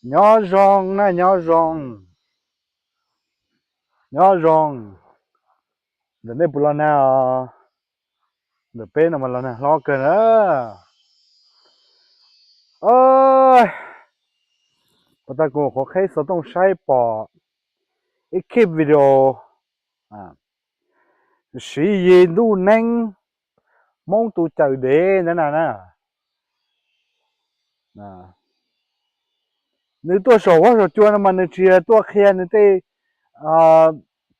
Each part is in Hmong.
Nyob zoo na, nyob zoo. Nyob zoo. Ntawm nej puas los nag os? Ntawm peb no mas los nag hlob kawg na. Puas tas kuv qhuav qheb xov tooj saib pom ib clip video Siv Yis ntuj neeb Hmoob tus cawm dev ntawd na na. Nws tuaj saum huab saum cua no mas nws tsis yog tuaj qhia nws tej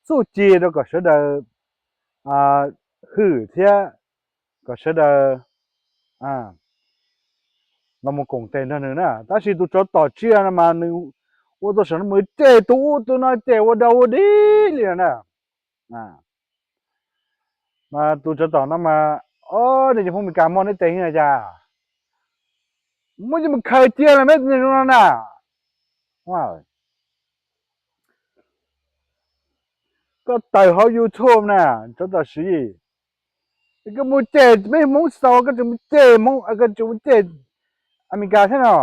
txuj ci rau kom sawv daws hwm thiab kom sawv daws los mus koom tes nrog nws na. Tab sis tus tsov tom tsiaj no mas nws ua tuaj saum no mus cem tus ub tus no, cem ua dog ua dig li no na. Mas tus tsov tom no mas, o, nej cov Hmoob Meskas muaj neb tes heev na cas, muab coj mus khaws cia los me zoo no na. Koj tawm hauv YouTube na, tsov tom Siv Yis, koj mus cem peb Hmoob xaus, koj tseem mus cem Hmoob, koj tseem mus cem Amelikas thiab no.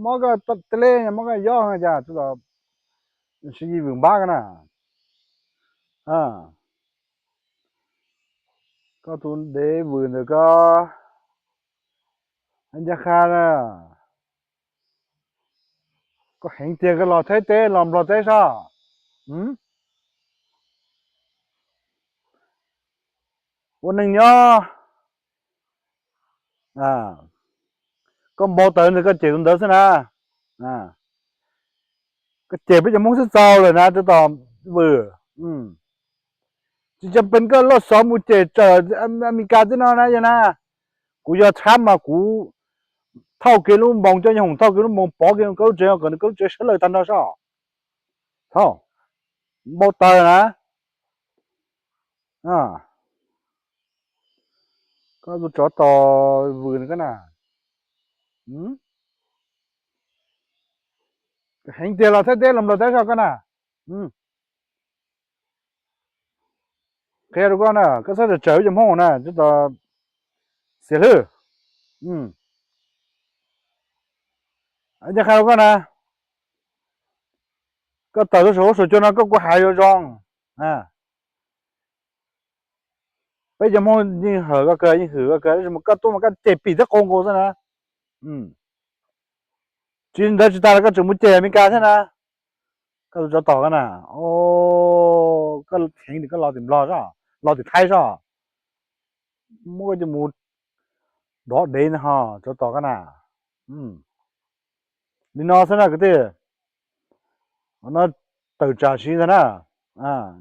Mob koj tele, mob koj yob cas, Siv Yis vwm npab koj na. Koj tus dev vwm ntawm koj, ncaj qha na. Koj heev tiag, koj los Thaib teb los Nplog teb soj, ua neeg nyob. Koj npau taws ntawd koj cem tus ntawd xwb na. Koj cem peb cov Hmoob xwb txaus lawm na, tsov tom vwm. Tsis cam pees koj loj xov mus cem tsawm Amelikas tej no na yog na. Kuv yog Trump mas kuv thauj kiag lub npoos, coj Yawg Hoom thauj kiag lub npoos pov kiag koj lub tsev, kom nws koj lub tsev sawv lawm tag nrho soj. Thaum npau taws na. Koj tus tsov tom vwm koj na. Heev tiag los Thaib teb los Nplog teb soj koj na. Qhia rau koj na, koj txhob tsawm peb cov Hmoob na, tsov tom xiam hlwb. Ncaj qha rau koj na, koj tawm tuaj saum huab saum cua no koj kuj hais zoo zoo. Peb cov Hmoob yeej hawm koj kawg, yeej hwm koj kawg, tab sis mas koj tuaj mas koj cem pim thiab qaug nkaus xwb na. Tsis ntawd tsis tas los koj tseem mus cem Amelikas thiab na. Koj tus tsov tom koj na, koj heev tias koj los tim Nplog soj, los tim Thaib soj, muab koj coj mus dov dev ntag ho, tsov tom koj na. Li no xwb na kwv tij, no tawm tsam siv ntag na.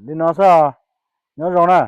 Li no xwb, nyob zoo na.